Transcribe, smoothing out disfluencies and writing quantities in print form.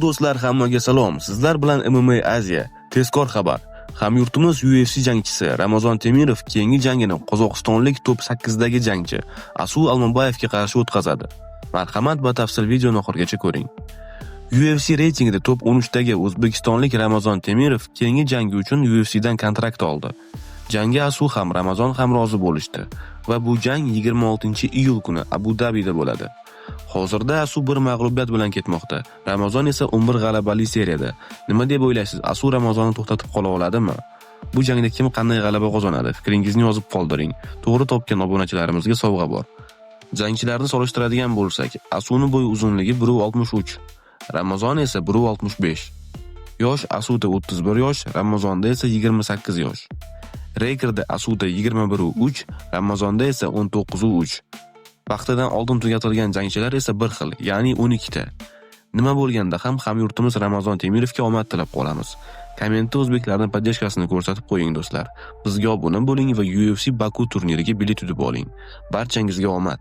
Do'stlar, hammaga salom. Sizlar bilan MMA Aziya. Tezkor xabar. Hamyurtimiz UFC jangchisi Ramazon Temirov keyingi jangini qozog'istonlik top 8 dagi jangchi Asu Almabayevga qarshi o'tkazadi. Marhamat, batafsil videoni oxirigacha ko'ring. UFC reytingida top 13 dagi o'zbekistonlik Ramazon Temirov keyingi jangi uchun UFCdan kontrakt oldi. Jangga Asu ham, Ramazon ham rozi bo'lishdi va bu jang 26-iyul kuni Abu Dabida bo'ladi. Hozirda Asu bir mag'lubiyat bilan ketmoqda. Ramazon esa 11 g'alabali seriyada. Nima deb o'ylaysiz? Asu Ramazonni to'xtatib qola oladimi? Bu jangda kim qanday g'alaba qozonadi? Fikringizni yozib qoldiring. To'g'ri topgan obunachilarimizga sovg'a bor. Jangchilarni solishtiradigan bo'lsak, Asuni bo'y uzunligi 1.63, Ramazon esa 1.65. Yosh Asuda 31 yosh, Ramazonda esa 28 yosh. Rekordi Asuda 21-3, Ramazonda esa 19-3. Vaqtidan oldin tugatilgan jangchilar esa bir xil, ya'ni 12 ta. Nima bo'lganda ham hamyurtimiz Ramazon Temirovga omad tilab qolamiz. Kommentda o'zbeklarning поддержка sini ko'rsatib qo'ying, do'stlar. Bizga obuna bo'ling va UFC Baku turniriga bilet yutib oling. Barchangizga omad.